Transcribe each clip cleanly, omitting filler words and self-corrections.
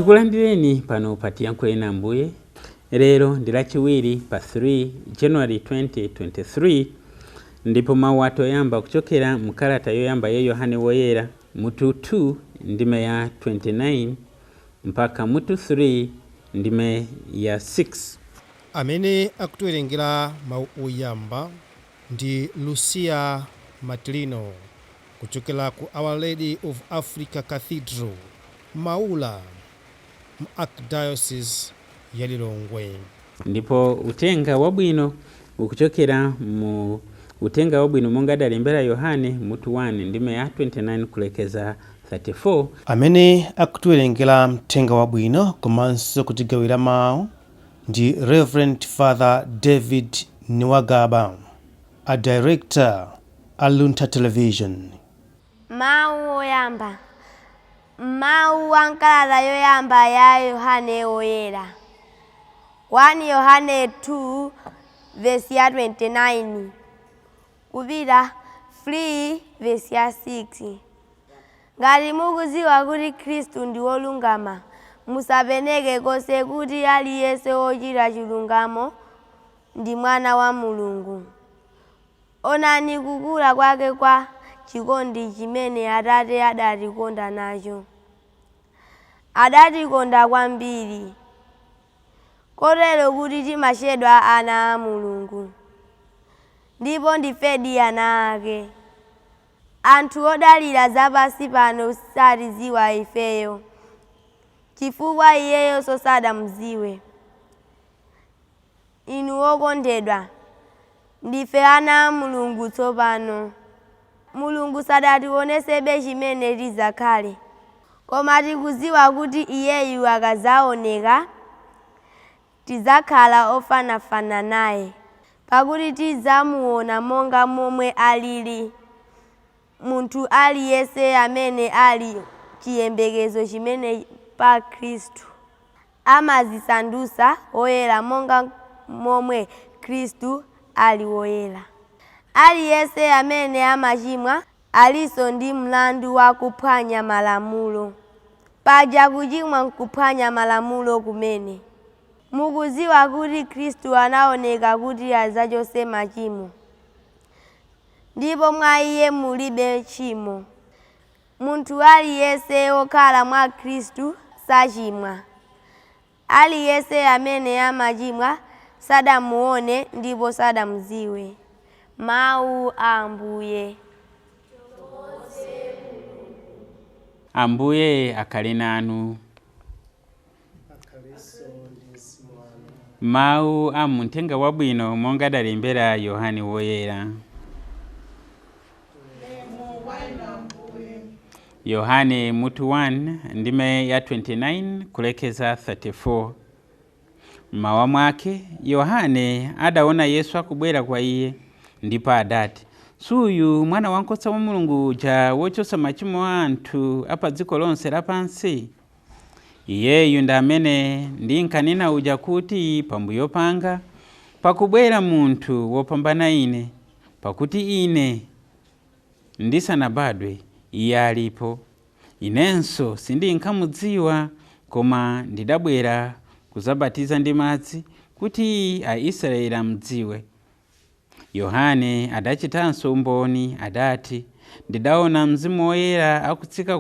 Tikulandireni pano pa Tiyankhuleni Ambuye. Lero ndi Lachiwiri pa 3 January 2023, ndipo mawu athu oyamba kuchokera mu kalata yoyamba ya Yohane Woyera, mutu 2 ndime ya 29 mpaka mutu 3 ndime ya 6. Amene akutiwerengera mawu oyamba ndi Lucia Matilino kuchokera ku Our Lady of Africa Cathedral, Maula, mu Archdiocese ya Lilongwe. Ndipo uthenga wabwino ukuchokera mu Uthenga Wabwino monga adalembera Yohane, mutu 1 ndime ya 29 kulekeza 34. Amene akutiwerengera mthenga wabwino komanso kutigawira mawu ndi Reverend Father David Niwagaba, a director a Luntha Television. Mawu oyamba. Mawu a m'kalata yoyamba ya Yohane Woyera. 1 Yohane 2 vesi ya 29 kupita 3 vesi ya 6. Ngati mukudziwa kuti Khristu ndi wolungama, musapeneke konse kuti aliyense wochita chilungamo ndi mwana wa Mulungu. Onani kukula kwake kwa chikondi chimene Atate adatikonda nacho. Adatikonda kwambiri, kotero kuti timatchedwa ana a Mulungu, ndipo ndifedi ana ake. Anthu odalira zapansi pano satidziwa ifeyo, chifukwa iyeyonso sadamudziwe. Inu okondedwa, ndife ana a Mulungu tsopano. Mulungu sadationetsebe chimene tidzakhale, koma tikudziwa kuti Iyeyu akadzaoneka, tidzakhala ofanafana naye, pakuti tidzamuona monga momwe alili. Munthu aliyense amene ali chiyembekezo chimene pa Khristu amadzisandutsa woyera monga momwe Khristu ali woyera. Aliyense amene amachimwa alinso ndi mlandu wa kuphwanya malamulo. Paja kuchimwa n'kuphwanya malamulo kumene. Mukudziwa kuti Khristu anaoneka kuti adzachotse machimo, ndipo mwa Iye mulibe tchimo. Munthu aliyense wokhala mwa Khristu sachimwa. Aliyense amene amachimwa sadamuone ndipo sadamudziwe. Mawu a Ambuye. Ambuye akhale nanu. Mawu a muthenga wabwino monga adalembera Yohane Woyera. Yohane mutu 1 ndime ya 29 kulekeza 34. Mmawa mwake Yohane adaona Yesu akubwera kwa iye, ndipo adati, Suyu mwana wankhosa wa Mulungu uja wochotsa machimo a anthu a pa dziko lonse lapansi? Iyeyu ndi amene ndinkanena uja kuti, pambuyo panga pakubwera munthu wopambana ine, pakuti ine ndisanabadwe iye alipo. Inenso sindinkamudziwa, koma ndidabwera kudzabatiza ndi madzi kuti Aisraeli amudziwe. Yohane adachitanso umboni, adati, Ndidaona Mzimu Woyera akutsika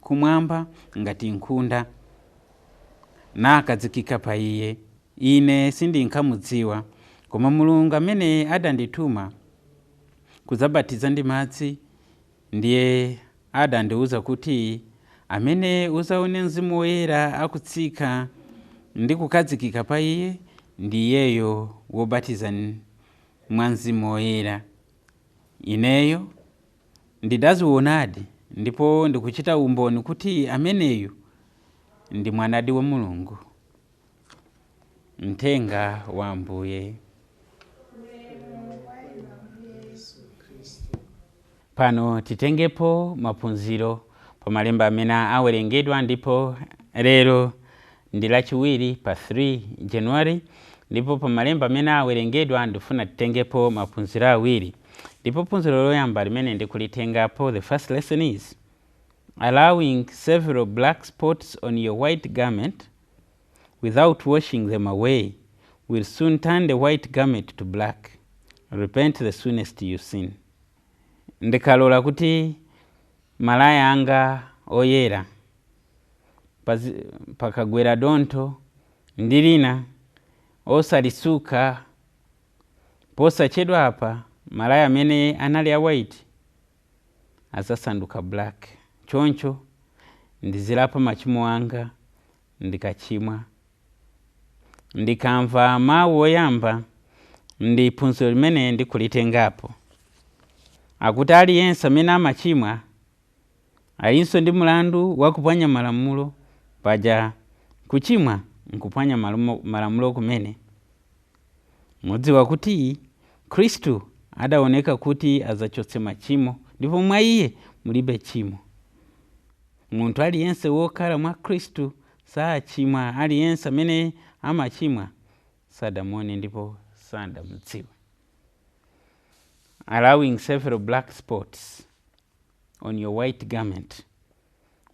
kumwamba ngati nkhunda, nakhazikika pa iye. Ine sindinkamudziwa, koma Mulungu amene adandituma kudzabatiza ndi madzi ndiye adandiwuza kuti, Amene udzaone Mzimu Woyera akutsika ndi kukhazikika pa iye, ndi iyeyo wobatiza mwa Mzimu Woyera. Ineyo ndidazionadi ndipo ndikuchita umboni kuti ameneyu ndi Mwanadi wa Mulungu. Mthenga wa Ambuye. Pano titengepo maphunziro pa malemba amene awerengedwa, ndipo lero ndi Lachiwiri pa 3 January, ndipo pa malemba amene awerengedwa ndifuna titengepo maphunziro awiri. Ndipo phunziro loyamba limene ndikulitengapo, the first lesson is Allowing several black spots on your white garment without washing them away will soon turn the white garment to black. Repent the soonest you sin. Ndikalola kuti malaya anga oyera pakagwera dontho ndi lina osalisuka, posachedwa apa malaya amene anali a white azasanduka black. Choncho ndizilapa machimo anga ndikachimwa. Ndikamva mawu oyamba ndi phunziro limene ndikulitengapo, akuti aliyense amene amachimwa alinso ndi mulandu wakuphwanya malamulo. Paja kuchimwa nkuphwanya malamulo kumene. Mudziwa kuti Khristu adaoneka kuti azachotse machimo, ndipo mwa iye mulibe tchimo. Munthu aliyense wokhala mwa Khristu sachimwa. Aliyense amene amachimwa sadamuone ndipo sadamudziwe. Allowing several black spots on your white garment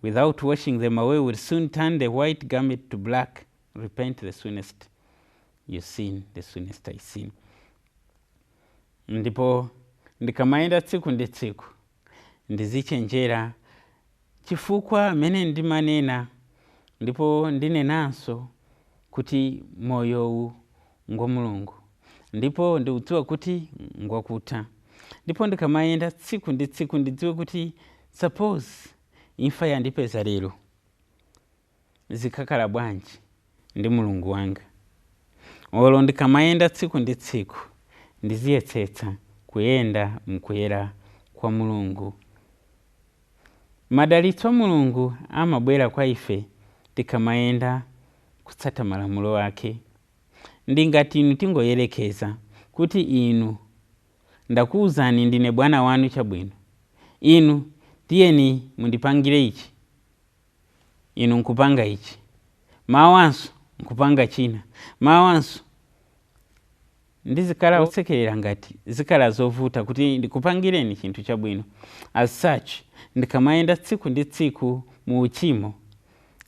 without washing them away will soon turn the white garment to black. Repent the soonest you sin, the soonest I sin. Ndipo ndikamayenda tsiku ndi tsiku ndizichenjera, chifukwa amene ndimanena ndipo ndinenanso kuti moyowu ngwa Mulungu, ndipo ndikudziwa kuti ngwakutha. Ndipo ndikamayenda tsiku ndi tsiku ndidziwe kuti suppose imfa yandipeza lero, zikhakhala bwanji ndi Mulungu wanga? Olo ndikamayenda tsiku ndi tsiku ndiziyetsetsa kuyenda mkuyera kwa Mulungu. Madalitso a Mulungu amabwera kwa ife tikamayenda kutsata malamulo ake. Ndingati inu, tingoyerekeza kuti inu ndakuwuzani ndine bwana wanu, chabwino, inu tiyeni mundipangire ichi, inu nkupanga ichi, mawanso nkupanga china, mawanso ndizikhala otsekerera, ngati zikhala zovuta kuti ndikupangireni chinthu chabwino. As such, ndikamayenda tsiku ndi tsiku mu uchimo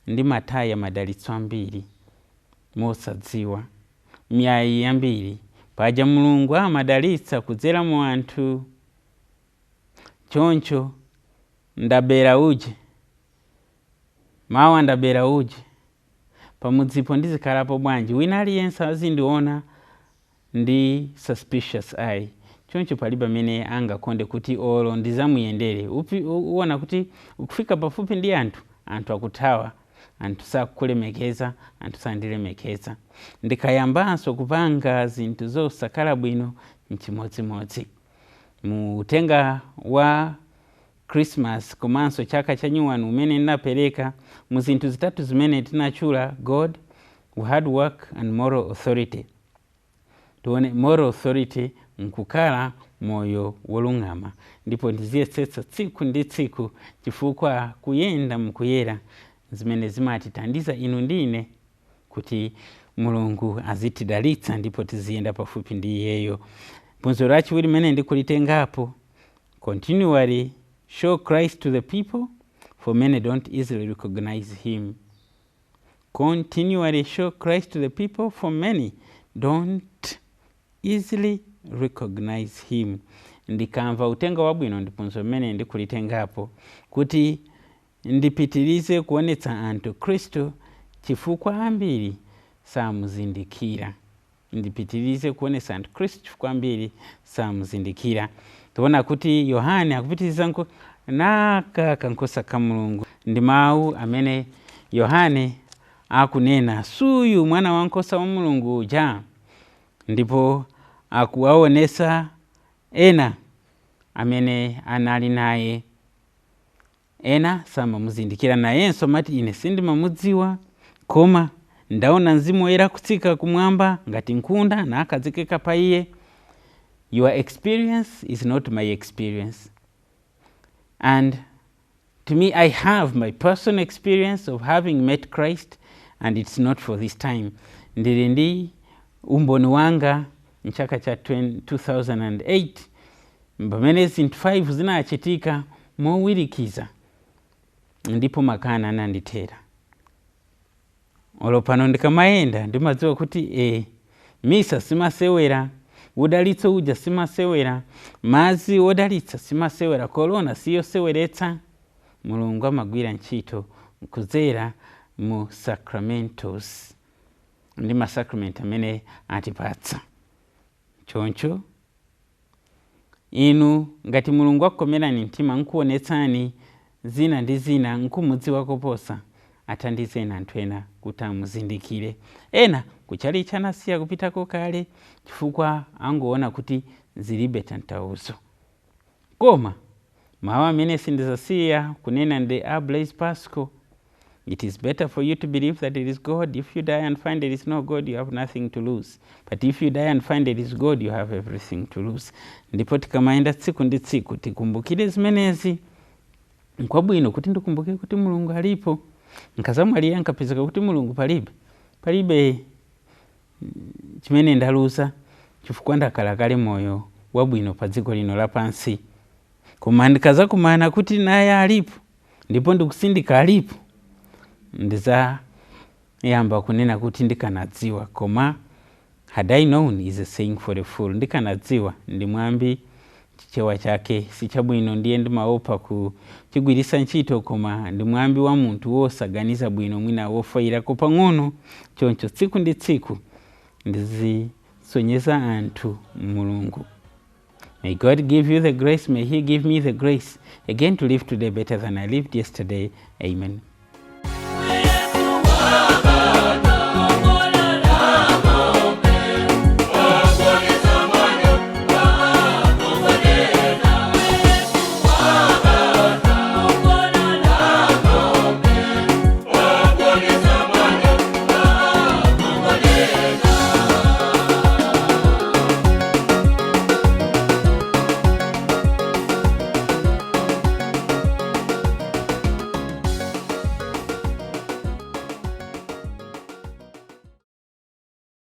ndimataya madalitso ambiri mosadziwa, myayi yambiri. Paja Mulungu amadalitsa kudzera mu anthu. Choncho ndabera uje, mawa ndabera uje, pamudzipo ndizikhalapo bwanji? Wina aliyense azindiona ndi suspicious eye. Choncho palibe amene angakonde kuti olo ndizamuyendere. Uwona kuti ukufika pafupi ndi anthu, anthu akuthawa, anthu sakulemekeza, anthu sandilemekeza. Ndikayambanso kupanga zinthu zosakhala bwino, nchimodzimodzi. Mu uthenga wa Christmas komanso chaka cha nyuwani umene ndinapereka, mu zinthu zitatu zimene tinachula, God, hard work and moral authority, tione moral authority nkukhala moyo wolungama. Ndipo ndiziyesetsa tsiku ndi tsiku, chifukwa kuyenda mukuyera zimene zimatithandiza inu ndi ine kuti Mulungu azitidalitsa ndipo tiziyenda pafupi ndi iyeyo. Phunziro lachiwiri limene ndikulitengapo: continually show Christ to the people, for many don't easily recognize him. Continually show Christ to the people, for many don't easily recognize him. Ndikamva uthenga wabwino, ndiphunziro limene ndikulitengapo, kuti ndipitirize kuonetsa anthu Khristu chifukwa ambiri samuzindikira. Ndipitirize kuonetsa anthu Khristu chifukwa ambiri samuzindikira. Tiona kuti Yohane akupitiriza naka kankhosa ka Mulungu. Ndi mawu amene Yohane akunena, suyu mwana wankhosa wa Mulungu uja. Ndipo akuwaonesa ena amene anali naye, ena samamuzindikira. Nayenso mati, "Ine sindimamudziwa, koma ndaona Mzimu Woyera kutsika kumwamba ngati nkhunda nakhazikika pa iye." Your experience is not my experience, and to me, I have my personal experience of having met Christ, and it's not for this time. Ndili ndi umboni wanga mchaka cha 2008 pamene zinthu 5 zinachitika mowirikiza. Ndipo makani anandithera. Olo pano ndikamayenda ndimadziwa kuti misa simasewera, udalitso uja simasewera, madzi odalitsa simasewera, korona siyoseweretsa. Mulungu amagwira ntchito kudzera mu sacramentos ndi masacrament amene atipatsa. Choncho inu ngati Mulungu akukomerani mtima nkuonetsani zina ndi zina, nkumudziwa koposa, athandizeni anthu ena kuti amuzindikire. Ena kuchalichi anasiya kupitako kale chifukwa angoona kuti zilibe tanthauzo. Koma mawu amene sindizasiya kunena ndi a Blaise Pascal: "It is better for you to believe that there is God. If you die and find there is no God, you have nothing to lose. But if you die and find there is God, you have everything to lose." Ndipo tikamayenda tsiku ndi tsiku tikumbukire zimenezi. Nkwabwino kuti ndikumbukire kuti Mulungu alipo. Nkazamwalira nkapezeka kuti Mulungu palibe, palibe chimene ndaluza, chifukwa ndakhala kale moyo wabwino pa dziko lino lapansi. Koma ndikazakumana kuti naye alipo, ndipo ndikusindika alipo, ndizayamba kunena kuti ndikanadziwa. Koma "had I known" is a saying for a fool. "Ndikanadziwa" ndi mwambi, Chichewa chake sichabwino, ndiye ndimaopa kuchigwiritsa ntchito, koma ndi mwambi wa munthu wosaganiza bwino, mwina wofoyirako pang'ono. Choncho tsiku ndi tsiku ndizisonyeza anthu Mulungu. May God give you the grace, may He give me the grace again to live today better than I lived yesterday. Amen.